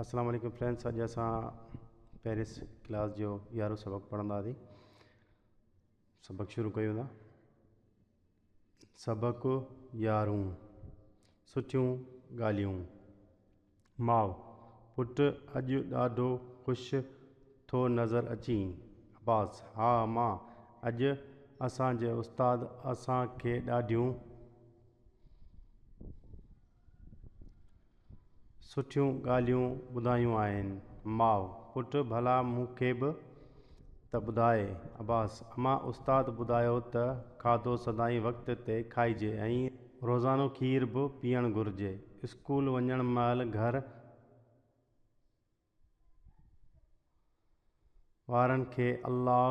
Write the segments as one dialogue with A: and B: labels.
A: السلام عليڪم فرينڊس اڄ اسان پيرس ڪلاس جو يارهون سبق پڙهنداسين. سبق شروع ڪيون ٿا. سبق يارهون، سٺيون ڳالهيون. ماء، پٽ اڄ ڏاڍو خوش ٿو نظر اچين. عباس، ها امان، اڄ اسان جي استاد اسان کي ڏاڍيون سٺيون ڳالهيون ٻڌايون آهن. ماء، پٽ ڀلا مون کي به ته ٻڌاء. عباس، امان استاد ٻڌايو ته کاڌو سدائين وقت تي کائجي ۽ روزانو کير به پيئڻ گهرجي. اسڪول وڃڻ مهل گهر وارن کي الله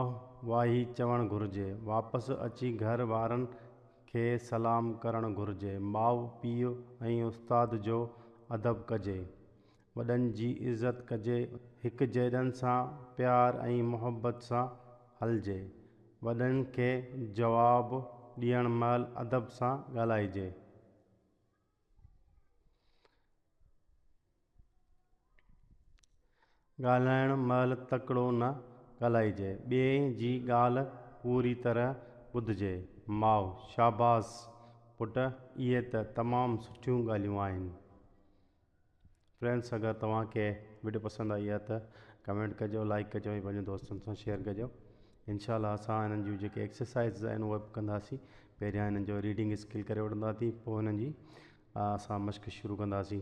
A: واهي چوڻ گهرجي. واپس اچي گهر وارن کي سلام ڪرڻ گهرجي. ماء پيء ۽ استاد جو ادب ڪجي. وڏن جي عزت ڪجي. هڪجهڙن سان پيار ۽ محبت سان هلجي. وڏن کي جواب ڏيڻ مهل ادب سان ڳالهائجي. ڳالهائڻ مهل تڪڙو نه ڳالهائجي. ٻئي جي ڳالهه پوري طرح ٻڌجي. ماء، شاباس پٽ اهي ته تمام سٺيون ڳالهيون آهن. فرينڊس اگر توهان کي وڊيو پسند آئي آهي ته ڪمينٽ ڪجو لائيڪ ڪجو ۽ پنهنجن دوستن سان شيئر ڪجو. انشاء الله اسان هنن جون جيڪي ايڪسرسائز آهن اهي به ڪنداسين. پهريان هنن جو ريڊنگ اسڪل ڪري وٺنداسين پوء هنن جي اسان مشق شروع ڪنداسين.